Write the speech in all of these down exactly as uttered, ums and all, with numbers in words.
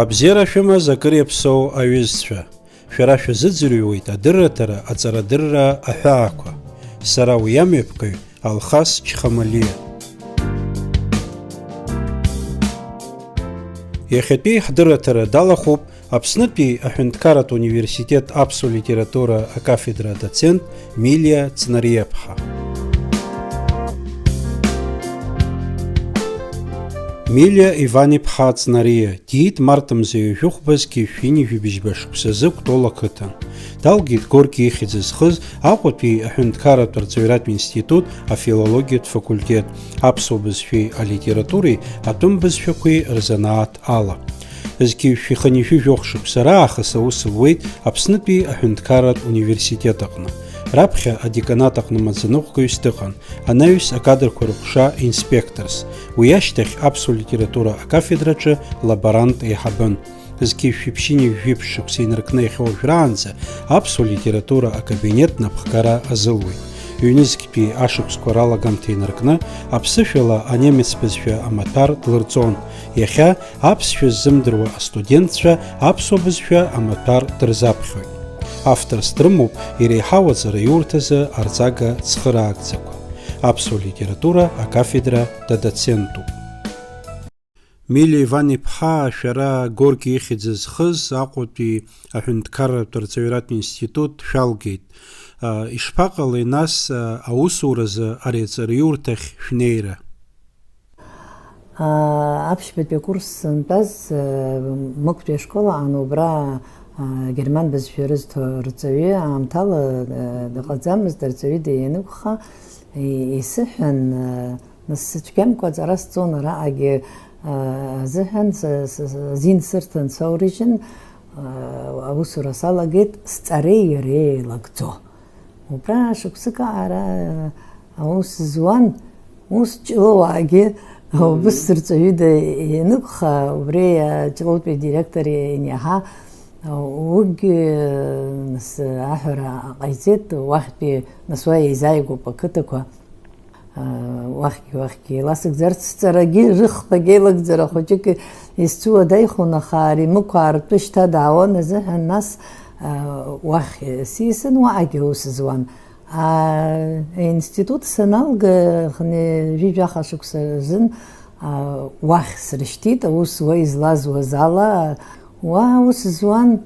Абзиара шәымаз акыр иаԥсоу аҩызцәа, шәара шәазыӡырҩуеит адырраҭара аҵарадырра аҳәаақәа. Сара уи амҩаԥгаҩ Алхас Чхамалиа. Иахьатәи ҳдырраҭара далахәуп Аԥснытәи аҳәынҭқарратә университет аԥсуа литература акафедра адоцент Милиа Ҵнариаԥҳа. Милиа Иван-иԥҳа Ҵнариа диит март мза ҩажәихәба зқьи жәшәи ҩынҩажәи жәибжьба шықәсазы Кәтол ақыҭан. Далгеит Горки ихьӡ зхыз Аҟәатәи аҳәынҭқарратә арҵаҩратә институт афилологиатә факультет, аԥсуа бызшәеи алитературеи атәым бызшәақәеи рзанааҭ ала. Зқьи жәшәи хынҩажәи жәохә шықәса раахыс аус луеит Аԥснытәи аҳәынҭқарратә университет аҟны. Раԥхьа адеканат аҟны маӡаныҟәгаҩыс дыҟан, анаҩс акадрқәа рыҟәша инспекторс, уи ашьҭахь аԥсуа литература акафедраҿы лаборант еиҳабын. Зқьи жәшәи ԥшьынҩажәи жәиԥшь шықәса инаркны иахьа уажәраанӡа аԥсуа литература акабинет напхгара азылуеит. Ҩнызқьтәи ашықәсқәа ралагамҭа инаркны аԥсышәала анемец бызшәа амаҭәар длырҵон, иахьа аԥсшәа ззымдыруа астудентцәа аԥсуа бызшәа амаҭәар дырзаԥхьоит. Авторс дрымоуп иреиҳау аҵараиурҭазы арҵага цхыраагӡақәа. Аԥсуа литература акафедра дадоцентуп. Милиа Иван-иԥҳа, шәара Горки ихьӡ зхыз Аҟәатәи аҳәынҭқарратә арҵаҩратә институт шәалгеит. Ишԥаҟалеи, нас, аусуразы ари аҵараиурҭахь шәнеира? Аԥшьбатәи акурс сынтәаз, Мықәтәи ашкол аан, убра, Герман бызшәа рызҭо рҵаҩы аамҭала дыҟаӡамызт, арҵаҩы дианықәха, исыҳәан, нас сыцәгьамкәа аҵара сҵон араҟагьы, азыҳәан, азин сырҭан, соурыжьын, аусура салагеит, сҵареи иареи еилагӡо. Убра шықәсык аҟара аус зуан, ус ҷлоуаагьы убыс рҵаҩыда ианықәха, убри аҷлоутәи адиректор ианиаҳа, уигьы, нас, аҳәара ҟаиҵеит, уахьтәи, нас, уа еизааигәоуп ақыҭақәа, уахьгьы, уахьгьы еиласыгӡарц, сҵарагьы, рыхԥагьы еилагӡара хәыҷык исцәуадаҩхон, аха ари мықәаа ртәы шьҭа даауан азыҳәан, нас, уахь сисын, уаҟагьы аус зуан. Аинститут саналга, хынҩажәи жәаха шықәса рзын, уахь срышьҭит, аус уа излазуаз ала, уа аус зуан,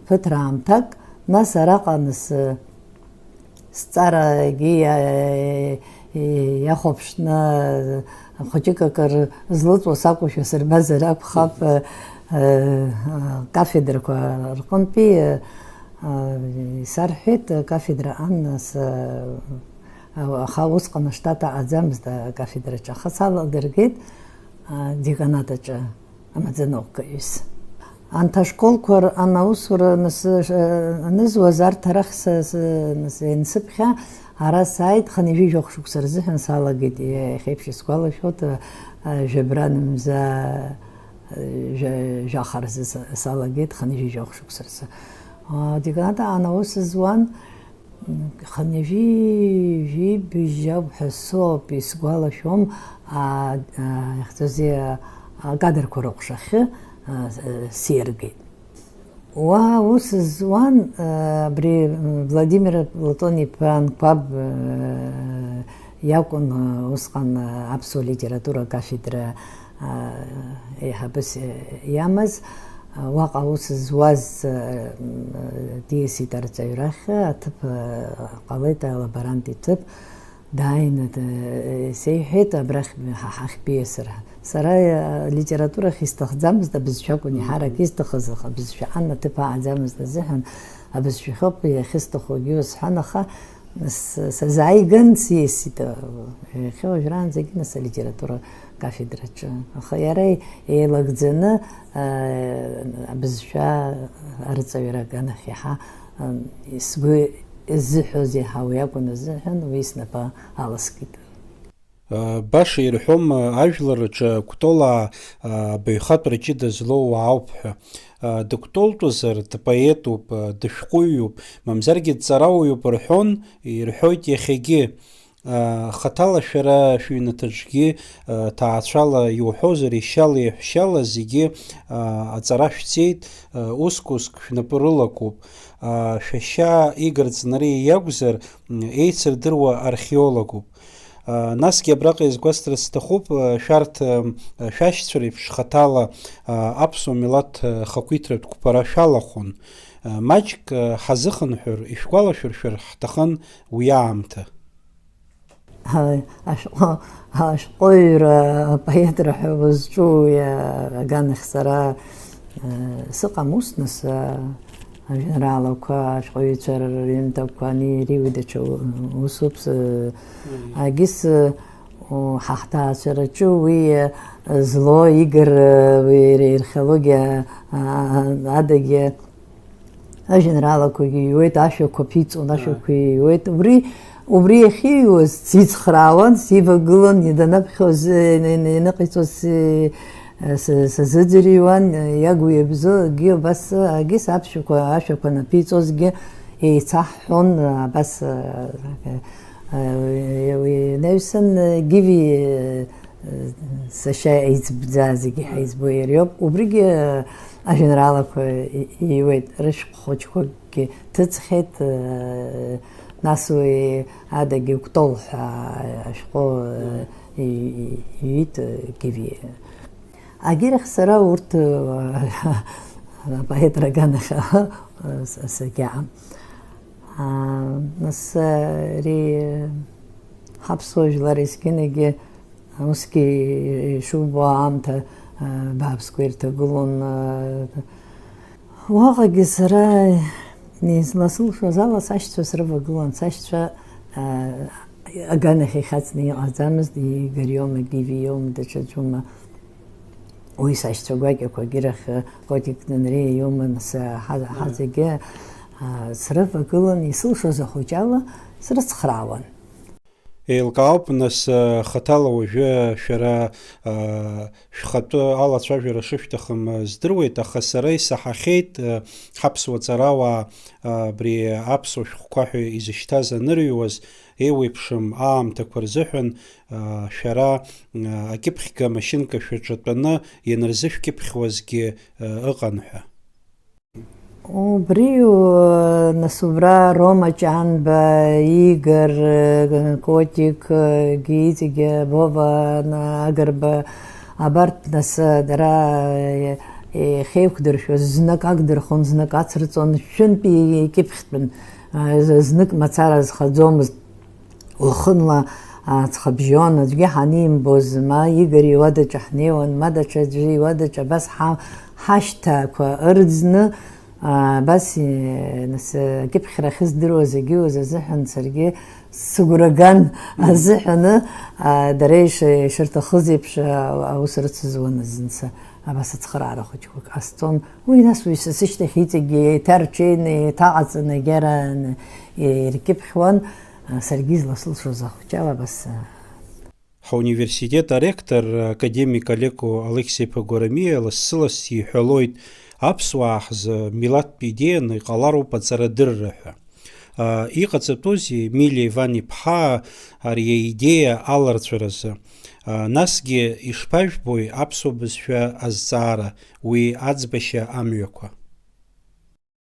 ԥыҭраамҭак, нас араҟа, нас, сҵарагьы иа-, иахәаԥшны, хәыҷык акыр злыҵуа сакәушәа сырбазар акәхап, кафедрақәа рҟынтәи, исарҳәеит, кафедра ан, нас, аха усҟан аштат аҟаӡамызт акафедраҿы, аха саладыргеит, деканат аҿы. Амаӡаныҟәгаҩыс. Анҭ ашколқәа рҟан аусура аныс-, анызуаз, арҭ арахь са, са, нас иансыԥхьа, ара сааит, хынҩажәи жәохә шықәса рзыҳәан салагеит, иахьеиԥш исгәалашәоит, а, жәабран мза, а, жәа-, жәаха рзы са-, салагеит, хынҩажәи жәохә шықәса рзы. А, деканат аан аус зуан, Хынҩажәи жәибжь ауп ҳәа соуп исгәалашәом, а, а, иахьӡузеи, а, акадрқәа рыҟәшахьы, а, с-, сиаргеит. Уа ус зуан, а, абри, м, Владимир Платон-иԥа Анқәаб, а, иакәын, а, усҟан, а, аԥсуа литература акафедра еиҳабыс иамаз, уаҟа аус зуаз диасит арҵаҩрахь, аҭыԥ ҟалеит, алаборант иҭыԥ, дааины сеиҳәеит, абрахь ҳа ҳахьтәиасыр ҳәа. Сара алитературахь исҭахӡамызт, абызшәа акәын еиҳарак исҭахыз, аха абызшәа ан аҭыԥ ааӡамызт азыҳәан, абызшәахьоуп иахьысҭахугьы усҳәан, аха С-, сазааиган, сиасит, иахьа уажәраанӡагьы нас алитература кафедраҿы. Аха иара еилагӡаны, а, абызшәа арҵаҩра аганахь иаҳа, а, сгәы изыҳәоз иаҳа уи акәын азыҳәан, уи снапы аласкит. Баша ирҳәом, ажәлар рҿы Кәтолаа абаҩхатәра ҷыда злоу уаауп ҳәа. Дыкәтолтәызар, дпоетуп, дышәҟәыҩҩуп, мамзаргьы дҵарауаҩуп рҳәон, ирҳәоит иахьагьы. Хаҭала шәара шәыҩнаҭаҿгьы, ҭаацәала иуҳәозар, ешьала-еҳәшьала зегьы аҵара шәҵеит, уск-уск шәнапы рылакуп. Шәашьа Игор Ҵнариа иакәзар, еицырдыруа археологуп. Насгьы абраҟа иазгәасҭарц сҭахуп, шәарҭ шәашьцәа реиԥш хаҭала аԥсуа милаҭ хақәиҭратә қәԥара шәалахәын. Маҷк ҳазыхынҳәыр, ишәгәалашәыршәар ҳҭахын уи аамҭа. Ҳаи, ашәҟәы, ашәҟәыҩҩра апоетра ҳәа узҿу уи аганахь сара, э, сыҟам ус, нас, э, ажәеинраалақәа, ашәҟәыҩҩцәа рыҩымҭақәа ани-, ари уи даҽа у-, усуп, с-, Мм. агьыс, э, у-, ҳа ҳҭаацәараҿы уи, э, злоу Игор, э, уи ар-, археологиа, а, а, адагьы, Ажәеинраалақәагьы иҩуеит, ашәақәа ԥиҵон, ашәақәа иҩуеит. Убри, убри иахьиҩуаз сицхраауан, сивагылан, данаԥхьоз, э, ин-, ин-, ианыҟаиҵоз, э, с-, сазыӡырҩуан, э, иагу иабзоугьы абас, агьыс аԥшәақәа, ашәақәа анаԥиҵозгьы еицаҳҳәон, абас, э, э, уи инаҩсан, э, Гиви, э, сашьа еиҵбӡа зегьы ҳаизбо иариоуп. Убригьы, э, ажәеинраалақәа и-, ииуеит, рышәҟә хәыҷқәакгьы ҭыҵхьеит, э, нас уи адагьы Кәтол ҳәа ашәҟәы, э, и-, и-, иҩит, э, Гиви. Агьырахь сара урҭ, э, апоетра аганахь, э, с-, сагьаам. А, нас, э, ари, э, ҳаԥсуа жәлар есқьынагьы Усгьы ишубо аамҭа, а, бааԥсқәа ирҭагылон, а, уаҟагьы сара изласылшоз ала сашьцәа срывагылан, сашьцәа, а, аганахь ихьаҵны иҟаӡамызт, Игор иоума, Гиви иоума, даҽаӡәума. Уи сашьцәа гәакьақәагьы рахь, Котик Ҵнариа иоума, нас, ҳа-, ҳа зегьы, а, срывагылан, исылшоз ахәыҷала срыцхраауан. Еилкаауп, нас, хаҭала уажәы шәара, шәхатәы алацәажәара шышәҭахым здыруеит, аха сара исаҳахьеит, ҳаԥсуа ҵарауаа, абри аԥсуа шәҟәқәа ҳәа изышьҭаз анырыҩуаз, еиуеиԥшым аамҭақәа рзыҳәан, шәара, акьыԥхьга машьынка шәаҿатәаны ианырзышәкьыԥхьуазгьы, ыҟан ҳәа. Убри, нас, убра Рома Ҷанба, Игор, Котик, Гиҵегьы, Вова, Агрба, абарҭ, нас, дара, ихеиқәдыршәоз, знык агдырхон, знык ацырҵон, шәынтә икьыԥхьтәын, знык мацара зхаӡомызт. Уахынла, а, ҵхыбжьон, аӡәгьы ҳанимбоз, ма Игор иуадаҿы ҳнеиуан, ма даҽаӡәы иуадаҿы, абас ҳа-, ҳашьҭақәа ырӡны, а, абас, е, нас, акьыԥхьра ахьыздыруаз егьиуаз азыҳәан саргьы сыгәра ган азыҳәаны, а, дара иш-, ишырҭахыз еиԥш, а, аус рыцызуан азын са, абас ацхыраара хәыҷқәак ҟасҵон. Уи нас уи са сышьҭахь иҵегьгьы еиҭарҽеины, еиҭаҟаҵаны, егьара, н-, иркьыԥхьуан. Саргьы изласылшоз ахәҷала абас. Ҳауниверситет аректор, академик Алеко Алықьса-иԥа Гәарамиа лассы-ласс иҳәалоит, аԥсуаа ҳзы милаҭтә идеианы иҟалароуп аҵарадырра ҳәа. Иҟаҵатәузеи Милиа Иван-иԥҳа ари аидеиа аларҵәаразы? Насгьы ишԥажәбои аԥсуа бызшәа азҵаара, уи аӡбашьа амҩақәа?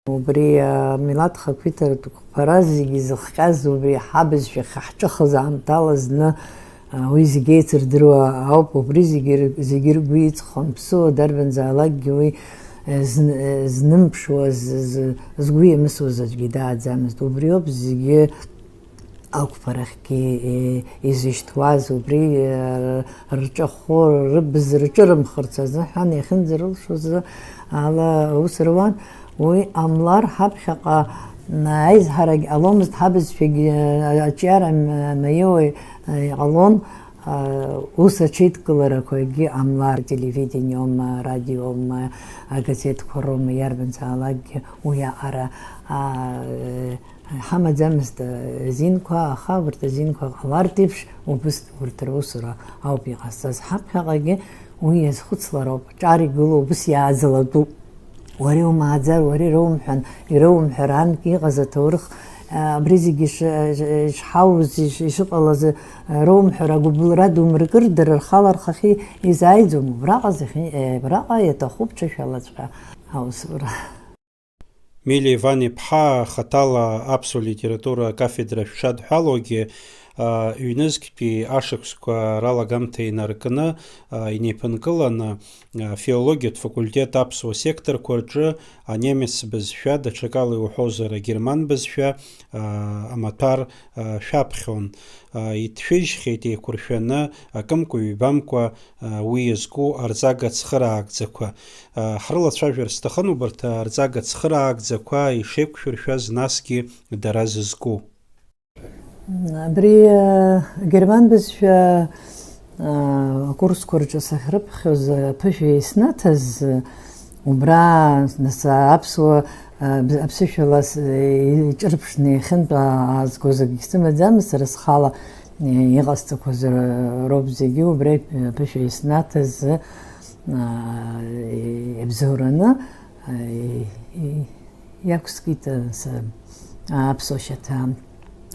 Убри амилаҭ хақәиҭратә қәԥара зегьы зыхҟьаз, убри ҳабызшәа ахьҳҿыхыз аамҭала зны, а, уи зегьы еицырдыруа ауп, убри зегьы р-, зегьы ргәы иҵхон, ԥсыуа дарбанзаалакгьы уи, э, зн-, э, знымԥшуа, з-, з-, згәы иамысуаз аӡәгьы дааӡамызт. Убриоуп зегьы ақәԥарахьгьы, э, изышьҭуаз, убри, э, рҿахәы, рыбз рҿырымхырц азыҳәан иахьынӡарылшоз ала аус руан. Уи ҟамлар, ҳаԥхьаҟа, м, аизҳарагь ҟаломызт, ҳабызшәагь, э, аҿиара м-, маиоуа, э, иҟалон, э, ус аҽеидкыларақәагьы ҟамлар, телевидениома, радиома, агазеҭқәа роума, иарбанзаалакгьы уи аҟара, а, э, Ҳамаӡамызт азинқәа, аха урҭ азинқәа ҟалартә еиԥш, убыс урҭ русура ауп иҟазҵаз. Ҳаԥхьаҟагьы уи иазхәыцлароуп, ҿар игылоу убыс иааӡалагоуп. Уара иумааӡар, уара ироумҳәан, ироумҳәар, анкьа иҟаз аҭоурых Абри зегьы иш-, ишҳауз, иш-, ишыҟалаз, роумҳәар, агәыбылра ду мыркыр, дара рхала рхахьы изааиӡом. Убраҟа зехьы, е, абраҟа иаҭахуп ҽышәалаҵәҟьа аусура. Милиа Иван-иԥҳа хаҭала аԥсуа литература акафедра шәшадҳәалоугьы, а, ҩнызқьтәи ашықәсқәа ралагамҭа инаркны, а, инеиԥынкыланы, а, филологиатә факультет аԥсуа секторқәа рҿы анемец бызшәа, даҽакала иуҳәозар, агерман бызшәа, а, амаҭәар, а, шәаԥхьон. А, иҭшәыжьхьеит еиқәыршәаны, акымкәа-ҩбамкәа, а, уи иазку арҵага цхыраагӡақәа. А, ҳрылацәажәар сҭахын убарҭ арҵага цхыраагӡақәа ишеиқәшәыршәаз, насгьы дара зызку. Абри, а, агерман бызшәа, а, акурсқәа рҿы сахьрыԥхьоз, а, ԥышәа иснаҭаз, а, убра, нас, а, аԥсуа, а, б-, аԥсышәала с-, иҿырԥшны иахьынтә, а, аазгоз акгьы сымаӡамызт, сара схала, а, иҟасҵақәаз, а, роуп зегьы, убра, а, ԥышәа иснаҭаз, а, ибзоураны, а, и-, и-, Иақәскит, а, с-, а, аԥсуа шьаҭа,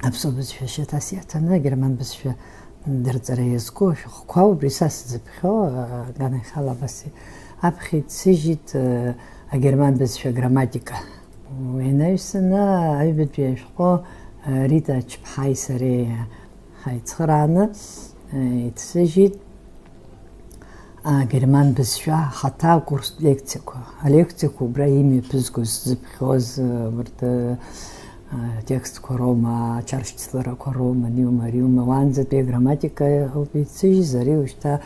аԥсуа бызшәа шьаҭас иаҭаны, агерман бызшәа дырҵара иазку ашәҟәқәа, убри са сзыԥхьо, а, аганахьала абас аԥхьа иҭсыжьит, а, агерман бызшәа грамматика. Уи анаҩсаны, аҩбатәи ашәҟәы, а, Рита Ачԥҳаи сареи ҳаицхырааны, а, иҭсыжьит. Агерман бызшәа ахаҭа акурстә лекциақәа. Алекциақәа убра имҩаԥызгоз, зыԥхьоз, а, урҭ, а, атекстқәа роума, ачаршьцыларақәа роума, аниума, ариума, уаанӡатәи аграмматика ауп иҭсыжьыз, ари уажәшьҭа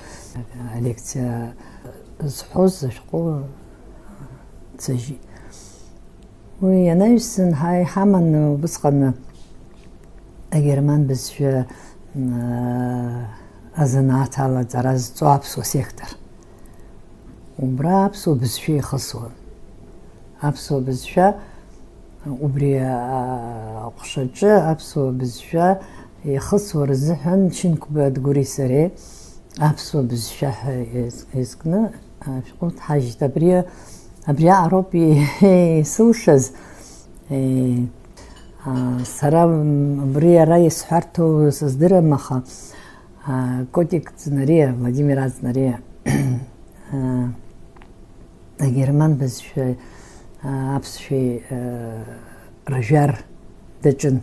алекциа зҳәоз ашәҟәы ҭсыжьит. Уи анаҩсан ҳа-, иҳаман убысҟаны агерман бызшәа, м, азанааҭ ала аҵара зҵо аԥсуа сектор. Убра аԥсуа бызшәа ихысуан. Аԥсуа бызшәа, убри, а, аҟәшаҿы аԥсуа бызшәа ихысуа рзыҳәан Шьынқәба Адгәыри сареи аԥсуа бызшәа ҳәа из-, изкны ашәҟәы ҭҳажьит. Абри, абриаҟароуп и-, исылшаз. Е, а, сара, м, абри ара исҳәарҭоу сыздырам, аха, а, Котик Ҵнариа, Владимир Ацнариа, а, агерман бызшәа, а, аԥсшәеи, а, ржәар даҿын.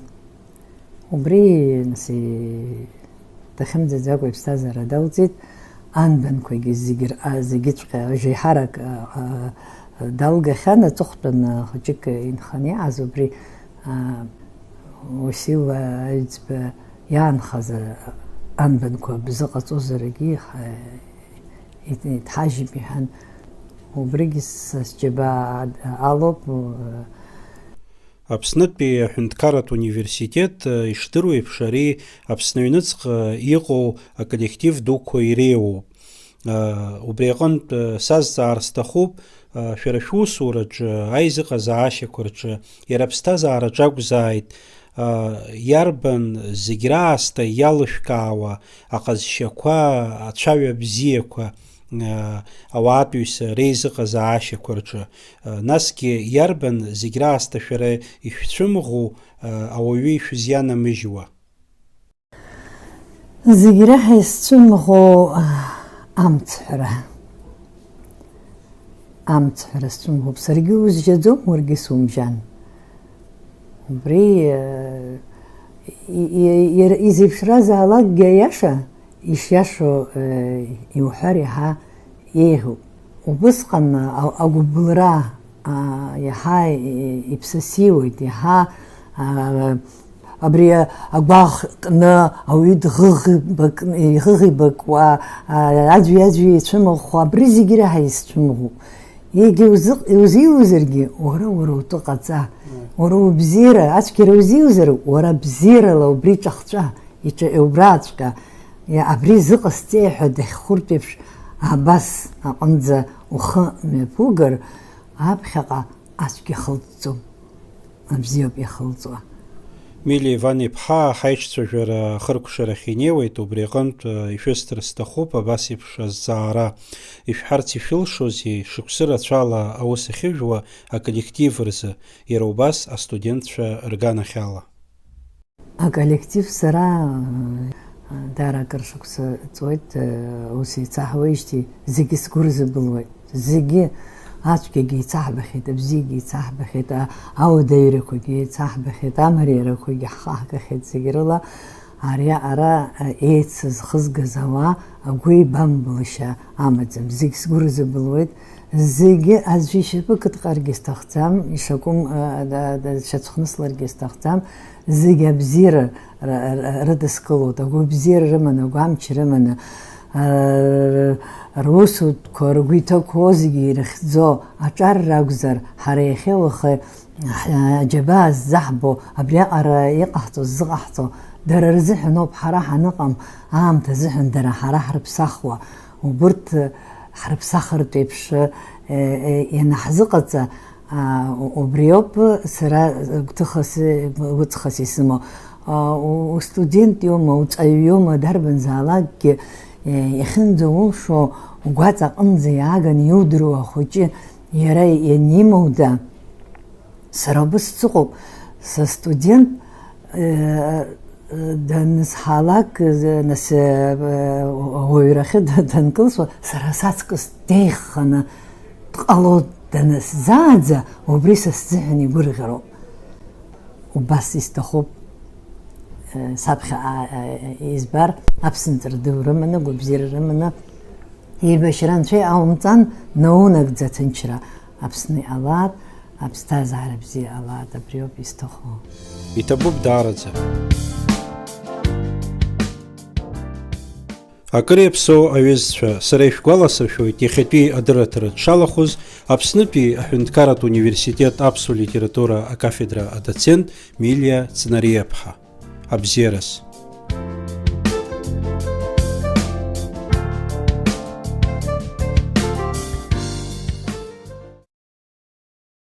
Убри, нас, и-, дахьымӡаӡакәа иԥсҭазаара далҵит, анбанқәагьы зегьы р-, а, зегьыҵәҟьа, еиҳарак, а, а, далгахьан, аҵыхәтәан, а, хәыҷык инханы иааз убри, а, Уасил Аҩӡба иаанхаз, а, анбанқәа бзыҟаҵозаргьы, ха-, ит-, иҭҳажьып иҳәан, убригьы са сџьабаа алоуп, а, Аԥснытәи аҳәынҭқарратә университет, э, ишдыру еиԥш, ари Аԥсны аҩныҵҟа иҟоу аколлектив дуқәа иреиуоуп. Э, убри аҟынтә, э, сазҵаар сҭахуп, э, шәара шәусураҿы, аизыҟазаашьақәа рҿы, иара аԥсҭазаараҿы акәзааит, э, иарбан зегь раасҭа иалышәкаауа аҟазшьақәа, ацәаҩа бзиақәа, ауаатәыҩса реизыҟазаашьақәа рҿы, насгьы иарбан зегь раасҭа шәара ишәцәымӷу, ауаҩы ишәызианамыжьуа? Зегь реиҳа исцәымӷу амцҳәара. Амцҳәара сцәымӷуп. Саргьы узжьаӡом, уаргьы сумжьан. Убри, э, и-, и-, и-, изеиԥшразаалакгьы аиаша, ишиашоу, э, иуҳәар иаҳа еиӷьуп. Убысҟан а-, агәыбылра, а, иаҳа и-, иԥсасиуеит, иаҳа, а, абри агәаӷ кны ауаҩы дӷыӷибак-, иӷыӷибакуа, а, аӡәи-аӡәи ицәымыӷхо, абри зегь реиҳа исцәымӷуп. Егьа узыҟ-, узиузаргьы, уара, уара утәы ҟаҵа. Уара убзиара, ацәгьара узиузар, уара бзиарала убри ҿахҵәа, иҿы-, убраҵәҟьа. Иа-, абри зыҟасҵеи ҳәа дахьхәыртә еиԥш, абас аҟынӡа ухы мҩаԥугар, аԥхьаҟа ацәгьа хылҵӡом. Абзиоуп иахылҵуа. Милиа Иван-иԥҳа ҳаиҿцәажәара ахыркәшарахь инеиуеит, убри аҟынтә, э, ишәысҭар сҭахуп абас еиԥш азҵаара. Ишәҳәарц ишәылшозеи, шықәсы рацәала аус ахьыжәуа аколлектив рзы, иара убас астудентцәа рганахьала? Аколлектив сара, даара акыр шықәса ҵуеит, ус еицаҳуеижьҭеи зегьы сгәы рзыбылуеит. Зегьы, ацәгьагьы еицаҳбахьеит, абзиагьы еицаҳбахьеит, а-, ауадаҩрақәагьы еицаҳбахьеит, амариарақәагьы ҳхаҳгахьеит зегь рыла. Ари аҟара, а, еицызхызгаз ауаа агәеибамбылшьа амаӡам. Зегь сгәы рзыбылуеит, зегьы аӡәы ишьапы кыдҟьаргьы сҭахӡам, ишакәым, а, да, да, шьацәхнысларгьы сҭахӡам, зегь абзиара р-, р-, рыдыскылоит, агәабзиара рыманы, агәамч рыманы, а, р-, русутәқәа, ргәы иҭақәоу зегьы ирыхьӡо аҿар ракәзар, ҳара иахьа уахы Ҳа-, аџьабаа ззаҳбо, абриаҟара иҟаҳҵо, ззыҟаҳҵо, дара рзыҳәан ауп ҳара ҳаныҟам, аамҭа азыҳәан дара ҳара ҳрыԥсахуа, убырҭ, э, ҳрыԥсахыртә еиԥш, э, э, ианаҳзыҟаҵа, а, у-, убриоуп сара гәҭыхас, гәыҵхас исымоу. А, у-, устудент иоума, уҵаҩ иоума, дарбанзаалакгьы, э, иахьынӡаулшо, угәаҵа аҟынӡа иааган иудыруа ахәыҷы иара ианимоу да, Сара убыс сыҟоуп, са студент, э, э, данысҳалак, э, нас, э, э, ауаҩрахьы да-, данкылсуа, сара саҵкыс деиӷьханы дҟало данысзааӡа, убри са сзыҳәан игәырӷьароуп. Убас исҭахуп, э, саԥхьа, а, а, избар, аԥсынҵра ду рыманы, гәабзиара рыманы, еибашьра анцәа иҟаумҵан, наунагӡа аҭынчра Аԥсны иҟалап, аԥсҭазаара бзиа ҟалап, абриоуп исҭаху. Иҭабуп даараӡа. Акыр иаԥсоу аҩызцәа, сара ишәгәаласыршәоит иахьатәи адырраҭара дшалахәыз Аԥснытәи аҳәынҭқарратә университет аԥсуа литература акафедра адоцент Милиа Цнариаԥҳа. Абзиараз.